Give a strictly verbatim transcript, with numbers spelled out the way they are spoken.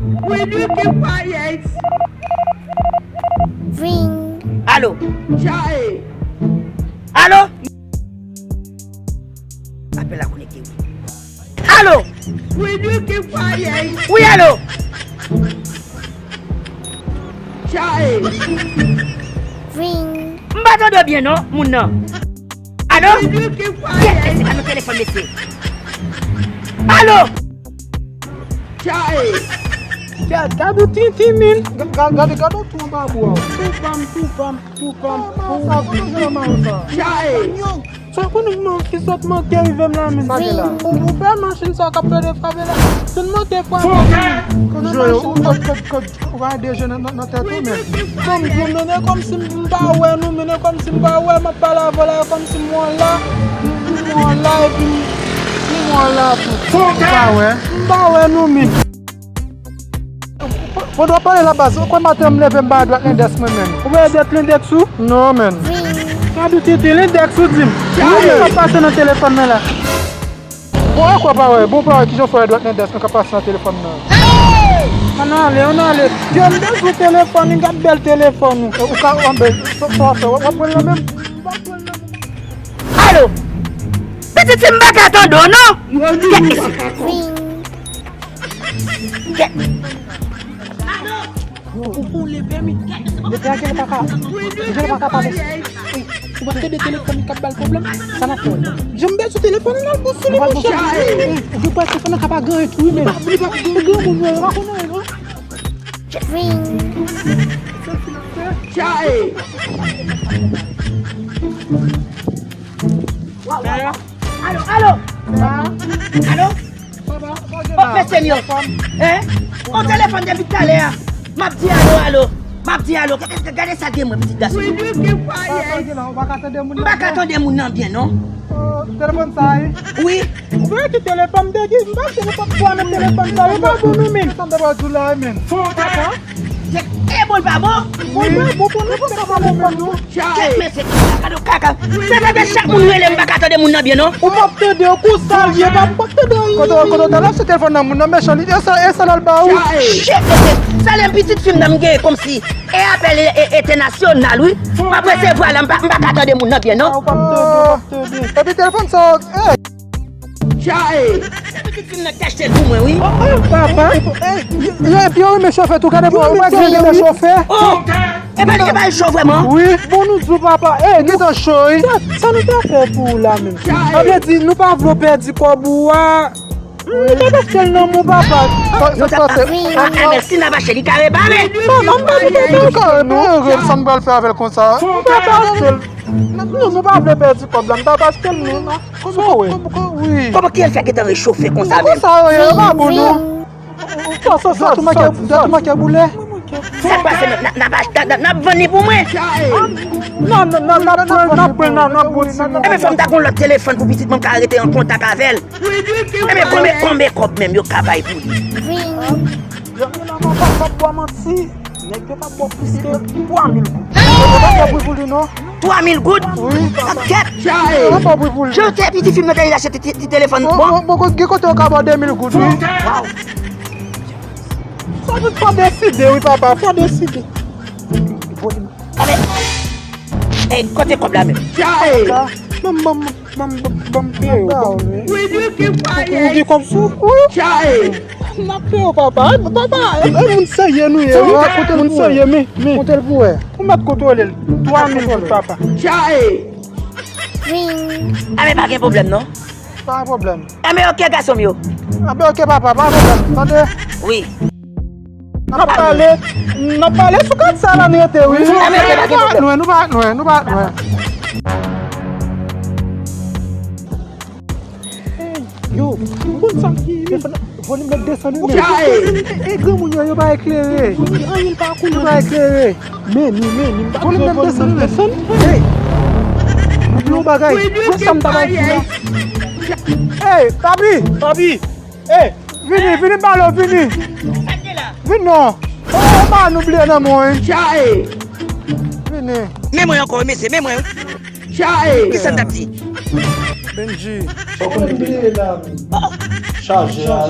Will you keep quiet? Ring. Alo. Chae. Alo. Apèl la konekte, wi. Alo. Will you keep quiet? Wi, alo. Chae. Ring. M pa tande w byen non, moun nan. Alo? Will you keep quiet? Kèt, mesye, pa nan telefòn, mesye. Alo? Chae. Gad, gad yon tenten, men. Gad, gad, gad yon tou anba bwa. Tou pa m, tou pa m, tou pa m. Sa, kote w jwenn anba sa? Chae. Sa konnen m ki sot manke rive m la, men. Sa gen la? Ou, ou fè machin sa k ap plede frape la. Se n manke frape. Konnen machin kòd, kòd, kòd, ou pa de je nan, nan, nan tèt ou, men. Kòm, kòm, men, men kòmsi m pa wè nou, men kòmsi m pa wè, m ap pale avè w la, kòmsi m wè w la, m, m wè w la, epi m, m wè w la tou. M pa wè. M pa wè nou, men. Pandan w ap pale la baz, ou kwè maten m leve m ba dwèt lendèks mwen menm? Ou ba dwèt lendèks ou? Non, men. Gad yon tenten, lendèks ou di m. Wi, men. Sa k ap pase nan telefòn nan la? Bon, e kwè pa wè, bon pa wè kijan w fè wè dwèt lendèks mwen k ap pase nan telefòn nan. Ann ale, ann ale. Yo, m bezwen telefòn, gad bèl telefòn ou. Ou ka, ann ben, sa, sa w ap fè, w ap pran l nan men m? M p ap pran l nan men m. Alo! Pitit fi m pa ka tande w non! Kèt mesye! Kèt! Yo, ou pou le pèmi. Kèt mesye! Depi a gèl pa ka, gèl pa ka pale. Ou pa tande telefòn li k ap ba l pwoblèm? Sa n ap fè? Jan m bèl sou telefòn nan, l al bout sou li, monchè. Ou gen pwès telefòn nan ka pa gen anyen tou, wi, men. Li pa, li pa gen anyen, li pa konnen anyen non. Ring. Chae. Alo, alo. Alo. Oh, mesye m yo. Hein? On telefòn depi talè a. M ap di alo, alo. M ap di alo. Gade, gade sa gen mwen, pitit gason. M pa ka tande moun nan byen, non. Oh, telefòn sa, wi. Wi. Ou wè ki telefòn m te di, m pa se ou p ap pran nan telefòn sa, yo pa bon non, men. Sa m te pral di w la, men. Papa? E bon, l pa bon? Bon, l pa bon pou nou, pou sa pa bon pou nou. Kèt mesye, kaka do kaka. Se pa de chak moun rele m pa ka tande moun nan byen, non. Ou p ap tande, konsa l ye, pa, m p ap tande anyen. Kote, kote w t al achte telefòn nan moun nan, mechan li, e sa, e sa l al ba ou. Shit, mesye, sa lè m pitit fi m nan m gen kòmsi e apèl e, e, entènasyonal, wi. M ap resevwa la, m pa, m pa ka tande moun nan byen, non. Ah, ou p ap tande, ou p ap tande. Epi telefòn sa, ey. Chae! Se pitit fi m nan ki te achte l pou mwen, wi. Oh, oh, papa. Ey, yo, epi yo renmen chofè tou, gade bon, ou wè ki renmen chofè. Oh! E pa, e pa l cho vrèman? Wi. Bon, nou di w, papa. Ey, gentan cho, wi. Sa, sa nou te fè pou ou la menm? Chae! Sa vle di, nou pa vle w pèdi kòb ou a. Nou te achte l nan men w, papa. Sa, sa, sa, se. Ah, ah, men si n ap achte, li ka repare. Papa, m pa vle pèdi kòb, non. Li ka repare, sa m pral fè avè l konsa? M pa achte l. Non, nou pa vle pèdi kòb la, m t ap achte l, men. Sa w wè? Kòman, kòman, wi. Kòman kiyès ki gentan rechofe konsa menm? Konsa, wi, yo pa bon, non. Sa, sa, sa, tou manke, sa tou manke boule. Sa k pase menm? N ap, n ap, n ap, n ap vann li pou mwen. Non, non, non, n ap pran, n ap pran, n ap, n ap pran ti moun. Ebyen, fò m ta gon lòt telefòn pou pitit mwen ka rete an kontak avè l. Ebyen, konbyen, konbyen kòb menm yo ka bay pou li? Yo, yo, nan papa, pa bwa manti. Nèg yo pa bò plis ke twa mil goud. Yo pa bò pri pou li, non. Twa mil goud? Wi. Kèt! Yo pa bò pri pou li. Jan te piti fi m nan te achte ti, ti, ti telefòn. Bon, bon, bon, gen kote yo ka bò de mil goud, wi. Waw. Sa vin fò deside, wi, papa, fò deside. Amen. Ey, kote kòb la menm? Ban m, ban m, ban m, ban m peye w. Ou gen kòb sou ou? N ap peye w, papa. Papa, e, e moun serye nou ye, wi. Moun serye, men, men. Konte l pou wè. Ou mèt kontwole l. Twa mil goud, papa. Ring. Amen, pa gen pwoblèm, non. Pa gen pwoblèm. Amen, oke, gason m yo. Amen, oke, papa, pa gen pwoblèm. Tande? Wi. N ap pale, n ap pale sou kat sa la n rete, wi. Amen, oke, pa gen pwoblèm. Nou, nou pa, nou, nou pa, nou. Yo, ou konn sa m di, wi. Volim nan desann, wi, men. E, e, e, granmoun yo, yo pa eklere. Anyen pa koule. Yo pa eklere. Men, men, men, men, volim nan desann, wi, men. Hey. Yon bagay, wè sa m ta bay di la. Hey, papi, papi. Hey, vini, vini, balo, vini. Vin non. Oh, pa nou bliye nan mwen. Chae. Vini. Men mwen ankò, mesye, men mwen. Chae. Kisa n t ap di? Benji. Fòk ou bliye la. Chaje a.